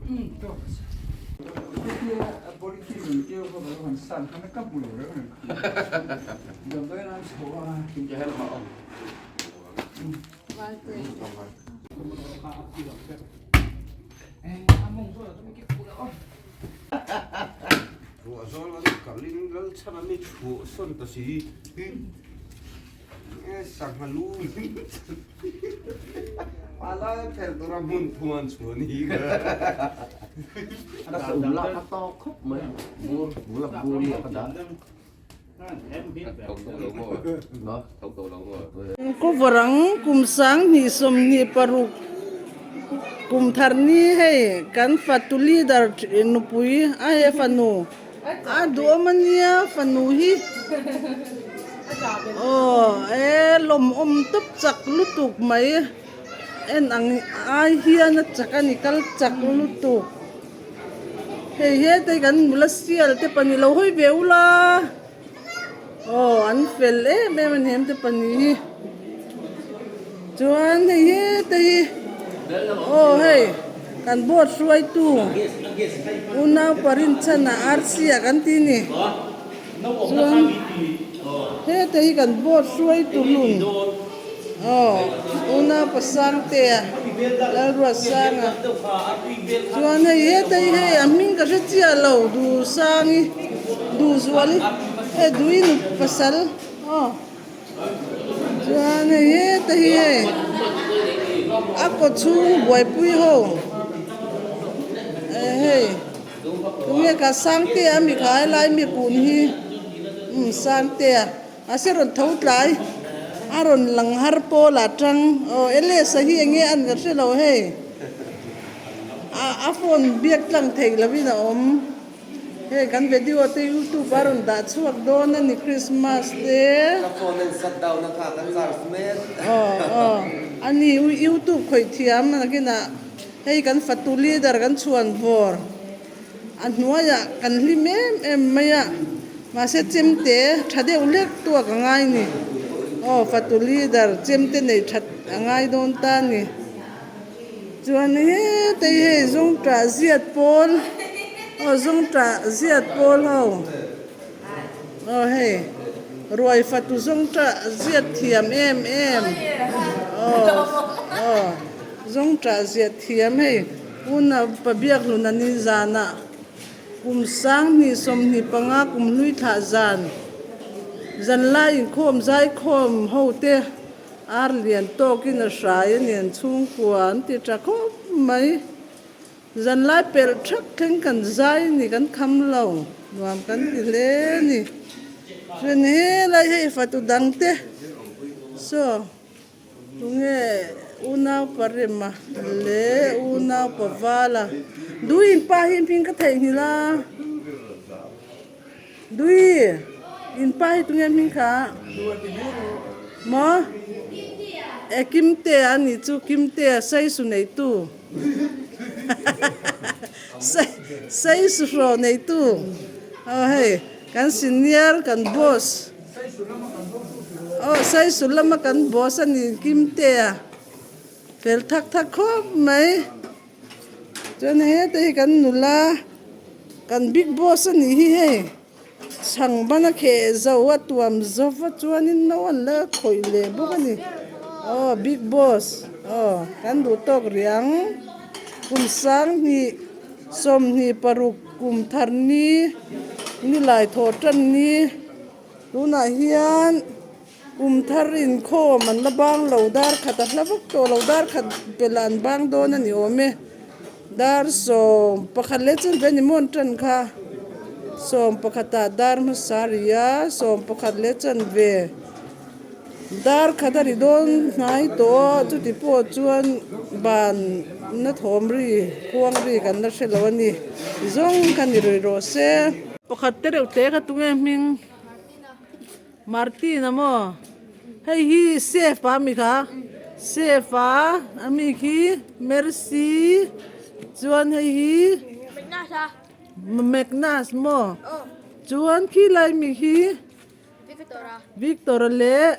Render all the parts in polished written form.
Ruah zawl an kalin lal chhan a mi chhuah sawn ta si hi sangha lu a lai a phelh tur a hmun thum an chhuah ni hi Ka sa um lak a tawk khawp mai bur bul a bur hi ka dah. Cover ang kum 2026 kum thar ni hei kan fatu leader nupui a he fanu a duhawm ania fanu hi aw e lawmawm tawp chak lutuk mai en ang ai hian a chak a ni kal chak lutuk. Hei hete kan nula sial te pahnih lo hawi ve ula aw an fel em em a ni hem te pahnih hi chuan hei hete hi aw hei kan board hruaitu unau parinchhana arsi ah kan ti a ni chuan hete hi kan board hruaitu hlun aw unau pasangtea Lalruatsanga chuan hei heta hi hei a hming ka hre chiah lo Duhsangi Duhzuali hei Duhi nu pasal aw chuan hei heta hi hei a kaw chhung buaipui ho eh hei tunge ka Sangtea ami kha helai mi kun hi umm Sangtea. Mahse rawn tho tlai a rawn lang har pawl ah tang aw Elesa hi enge an ka hre lo hei a a phone biak tlang thei lo in a awm hei kan video te youtube a rawn dah chhuak dawn a ni Christmas te Ka phone an shut down a kha kan charge mek. Aw aw a ni youtube khawih thiam nakinah hei kan fatu leader kan chhuan vawr. A hnuaiah kan hlim em em mai a, mahse chemte tha deuh hlek tuak a ngai ni. Aw fatu leader chemte nei that a ngai dawn ta a ni. Chuan hetei hei zawngtah ziat pawl aw zawngtah ziat pawl ho aw hei ruai fatu zawngtah ziat thiam em em aw aw zawngtah ziat thiam hei. Puna pabiak hluna ni zanah kum 2025 kum hlui thlah zan zanlai inkhawm zaikhawm hote ar lian tawkin a hrai a ni an chhungkua an ti tha khawp mai. Zanlai pelh thak thleng kan zai a ni kan kham lo nuam kan ti hle a ni. Chuan helai hei fatu dangte saw. Tunge unau Parema leh unau Pavala? Dui in pa hi hming ka theihnghilh a. Dui in pa hi tunge hming kha? Maw? E Kimtea a nih chu, Kimtea Saisu neitu. Saisu hraw neitu. Aw hei kan senior kan boss. Aw Saisu lama kan boss a ni Kim te a fel thak thak khawp mai chuan heta hi kan nula kan big boss a nih hi hei chhang ban a kheh zo a tuam zo va chuanin no an la khawih leh bawk a ni aw big boss aw kan duh tawk riang kum 2026 kum thar ni nilai thawh tan ni. Tunah hian kum thar inkhawm an la bang lo, dar khat a hla vak tawh lo, dar khat pelh an bang dawn a ni awm e. Dar 11 leh chuan ve ni maw an tan kha? 11 ah dar hmasa a ri a, 11 leh chuan ve dar khat a ri dawn hnai tawh a, chuti pawh chuan ban na thawm ri khuang ri kan la hre lo a ni. Zawng kha ni rui rawh se. Pakhat te reuh te kha tunge hming Martin a maw hei hi safe a mi kha safe a ami khi Mercy chuan hei hi Magnus maw chuan khi lai mi khi Victor a leh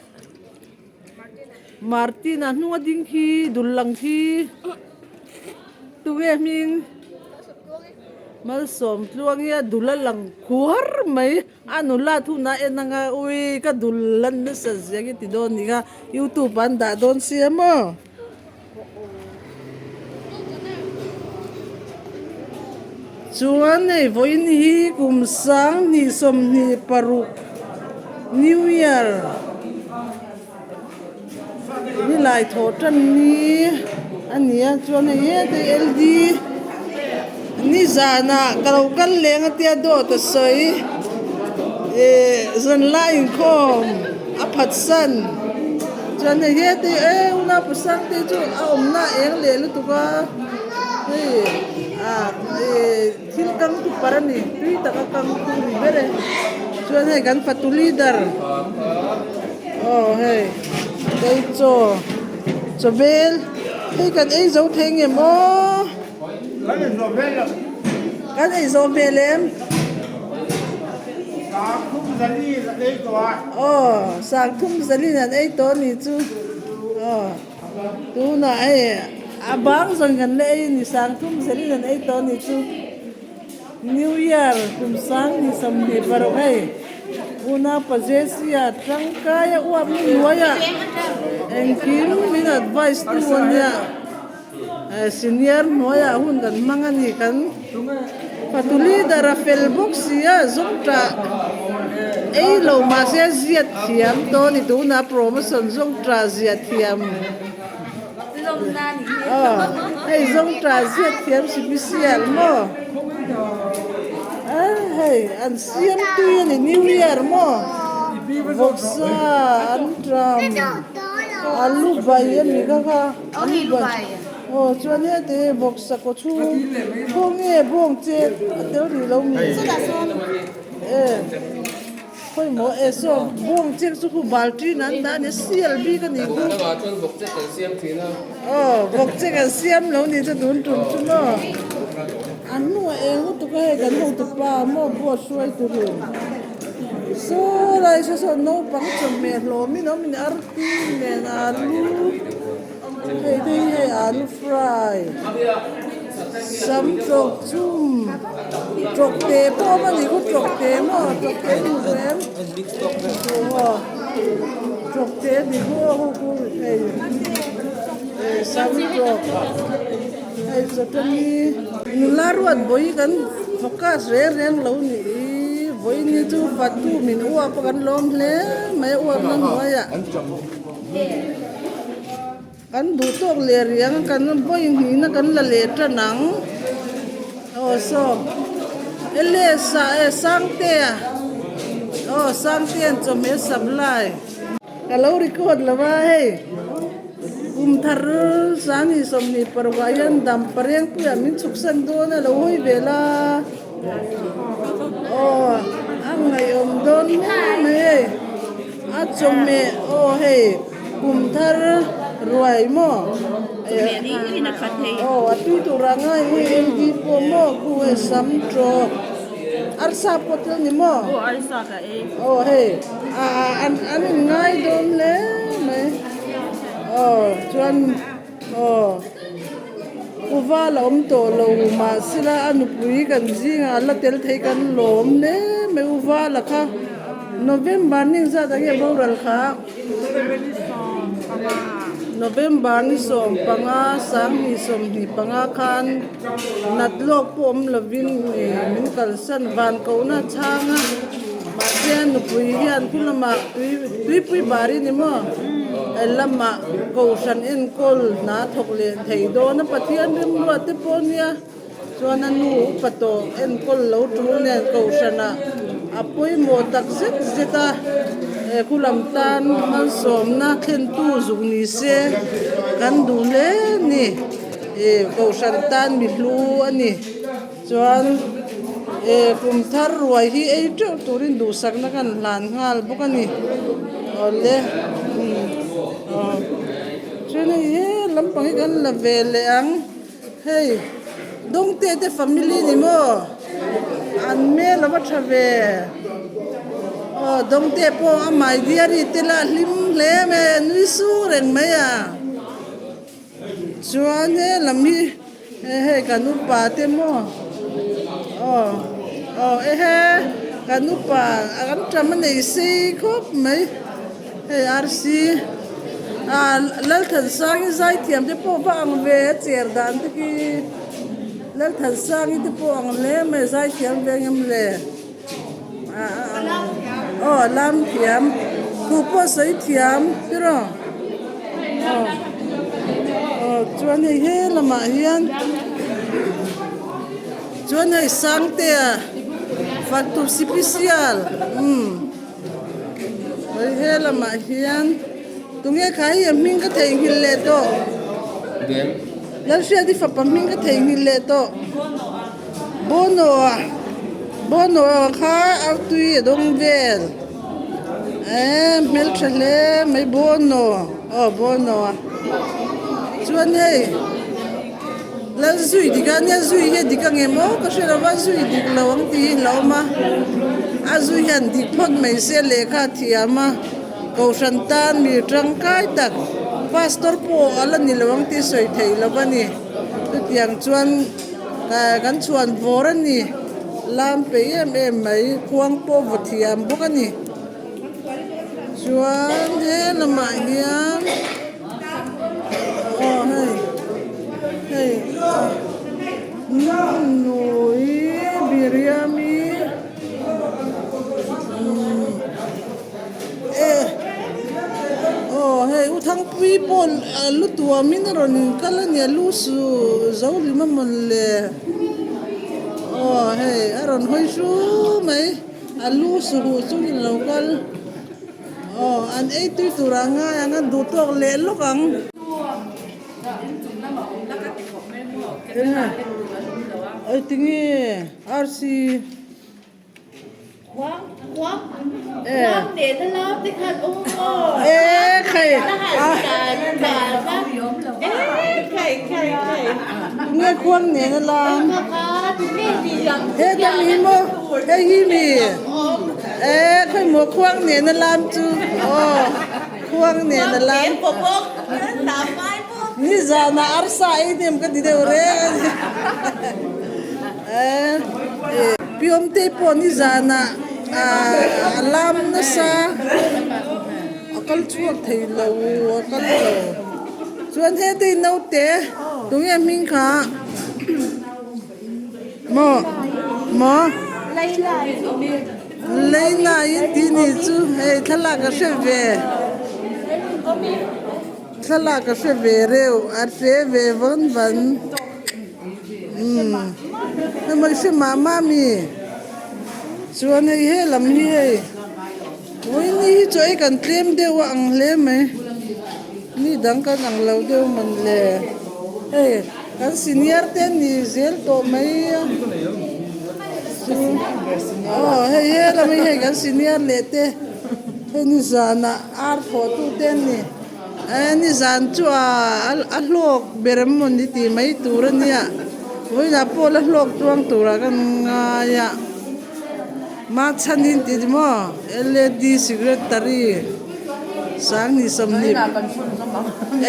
Martin a hnung a ding khi dul lang khi tunge hming. Malsawm tluang hi a dul a lang kuar mai. A nula thuna en anga ui ka dul lan nasa zia hi ti dawn ni kha youtube ah an dah dawn sia maw. Chuan hei vawiin hi kum 20 26 new year nilai thawh tan ni a ni a chuan hei hete L D nizanah ka lo kal leng a tia dawt a sawi ihh zanlai inkhawm a phatsan chuan hei hete e unau pasang te chu a awmna a eng leh lutuk a hei ah ihh thil kang tu par a ni tui taka kang tu ni ber e chuan hei kan fatu leader aw hei tei chaw chaw bel hei kan ei zo thei nge maw kan ei zo hmel em aw sangthum zalin an ei tawh a nih chu aw tunah hei a bang zawn kan la ei a ni sangthum zalin an ei tawh a nih chu. New Year kum 2026 hei unau pa Jesse-a tangkai a uap ni hnuaiah engkim min advice tu a nia senior hnuaiah hun kan hmang a ni kan fatu leader a fel bawk si a zawngtah ei lo mahse ziat thiam tawh a ni tunah promotion zawngtah ziat thiam. Aw hei zawngtah ziat thiam sipisial maw a hei an siam tui a ni new year maw vawksa an ṭam alu bai a ni kha kha alu bai aw chuan heti hei vawksa kaw chhung khawnge bawng che a tel rih lo mi e. Pawimawh e saw bawng chek chu khu baltin an dah a ni sial bik a ni khu. Aw vawk chek an siam lo ni chu tun tum chu maw a hnuah eng lutuk a hei kan hotu pa maw boss hruai turin saw lai saw saw naupang chawhmeh hlawmin awm in arti nen alu hei te hi hei alu fry. Sam tawk chum tawk te pawh awm a ni ku tawk te maw tawk te ni ru em aw tawk te ni ru aw hu ku hei sam tawk hei chawtani nula ruat vawi kan focus reng reng lo ni i vawi ni chu fatu min uap a kan lawm hle mai a uap na hnuaiah. Kan duh tawk leh riang a kan vawi hnihna kan la leh tan ang. Aw saw Elias-a e Sangtea aw Sangtea'n chawhmeh supply. Ka lo record lo a hei kum thar 2026 ah hian dam parengpuiah min chhuksan dawn a lo hawi ve la aw a ngaihawm dawn mai mai hei a chawhmeh aw hei. Kum thar ruai maw? Aw a tui tur ah ngai hi LD pawh maw khu hei sam tawk arsa pawh tel ni maw? Aw hei an an in ngai dawn hle mai aw chuan aw kuva la awm tawh lo mahsela a nupui kan zingah a la tel thei kan lawm hle mai uva la kha November ni zat ah nge boral kha. November ni 15 2025 khan nat lawk pawh awm lovin ih min kalsan van kohna a chhang a mahse a nupui hian khu lamah tui tuipui bar i ni maw he lamah kohhran enkawl hna thawk leh thei dawn a Pathian remruat te pawh nia. Chuan a nu upa tawh enkawl lo tul nen kohhranah a pawimawh tak zet zet a, he khu lam tan malsawmna thlentu zuk ni se kan duh hle a ni. Ih kohhran tan mi hlu a ni. Chuan eh kum thar ruai hi ei teuh turin duhsakna kan hlan nghal bawk a ni. Awle umm aw chuan hei he lampang hi kan la ve leh ang. Hei Dawngte te family ni maw an hmel a va tha ve aw Dawngte pawh a my dear-i te lah hlim hle mai a nui sung reng mai a chuan he lam hi hei kan upa te maw. Aw aw ehe kan upa a kan ṭam a nei sei khawp mai hei arsi ah Lalthansangi zaithiam te pawh va ang ve a cher dan te khi Lalthansangi te pawh ang hle mai zaithiam ve ang em le aw a lam thiam thu pawh a sawi thiam tiraw aw aw chuan hei he lamah hian chuan hei Sangtea fatu sipisial umm hei he lamah hian tunge kha hei a hming ka theihnghilh leh tawh Lalhriati fapa hming ka theihnghilh leh tawh. Bono a Bono a kha artui a dawng vel eee hmeltha hle mai Bono aw Bono a chuan hei Lalzui dik a nia zui hi a dik ang em aw ka hre lo va zui dik lo ang tih hi a awm a a zui hian dik phawt mai se lehkha a thiam a kohhran tan mi tangkai tak pastor pawh a la ni lo ang tih sawi theih lo a ni chutiang chuan. Kan chhuan vawr a ni. Lam peih em em mai. Khuang pawh vaw thiam bawk a ni. Chuan he lamah hian aw hei hei nunui biryani umm eh aw hei u Thangpui pawh lu tuamin a rawn kal a nia lu su zo hlim a mawn le aw hei a rawn hawi hru mai a lu su huh chungin a lo kal aw an ei tui tur ah ngai ang a duh tawk leh lawk ang. Tinge arsi. Nge khuang nen a lam heta mi maw hei hi mi e khawi maw khuang nen a lam chu aw khuang nen a lam nizanah arsa ei hnem ka ti deuh reng a ni. Piawmte pawh nizanah a lam nasa a kal chhuak thei lo a kal lo chuan hetei naute tunge hming kha maw maw Leila in tih ni chu hei thlalak a hre ve thlalak a hre ve reuh a hre ve vawn van. Umm hemi hre mah mah mi chuan hei he lam hi hei vawiin hi chaw ei kan tlem deuh a ang hle mai mi dang kan ang lo deuh mawn le hei kan senior te an ni zel tawh mai a chu aw hei he lam hi hei kan senior leh te hei ni zanah ar thawh tu te an ni. Nizan chu a hlawk ber em mawni tih mai tur a nia vawiinah pawh la hlawk tuang turah ka ngai a machhanin tih maw lad secretary Sangni sawmhnih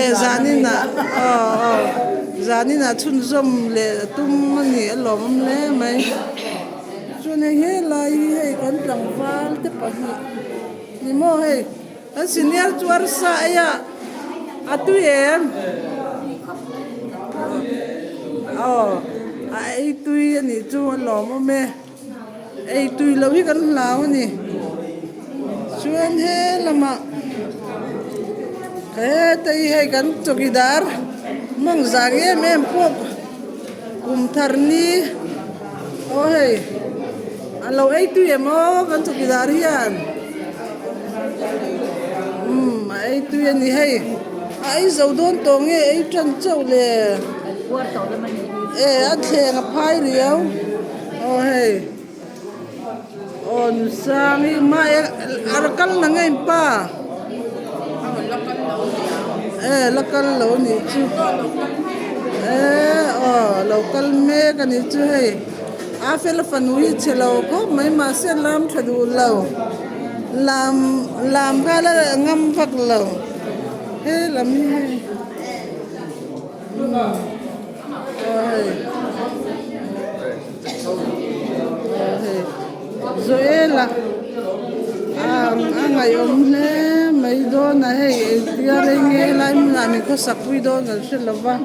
e zaninah aw aw zaninah chhunzawm leh a tum a ni a lawmawm hle mai chuan hei helai hi hei kan tlangval te pahnih ni maw hei. Kan senior chu arsa ei a, a tui em? Aw, a ei tui a nih chu a lawmawm e. Ei tui loh hi kan hlau a ni. Chuan he lamah heta hi hei kan chawkidar mawng zang em em pawh kum thar ni aw hei a lo ei tui em aw kan chawkidar hian. Umm a ei tui a ni hei a ei zo dawn tawh nge ei tan chauh le e a thleng a phai riau aw hei aw nusang hi mah e a la kal na nge pa e la kal lo nih chu e aw lo kal mek a nih chu hei. A fel a fanu hi chhe lo khawp mai mahse lam tha duh lo lam lam kha la ngam vak lo he lam hi hei aw hei. Joel-a a a ngaihawm hle mai dawn a hei engtia rei nge helai hmunah min khawsak pui dawn kan hre lo va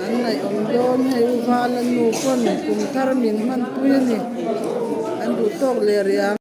an ngaihawm dawn hei u vala nu pawn kum thar min hman pui a ni an duh tawk leh rih ang.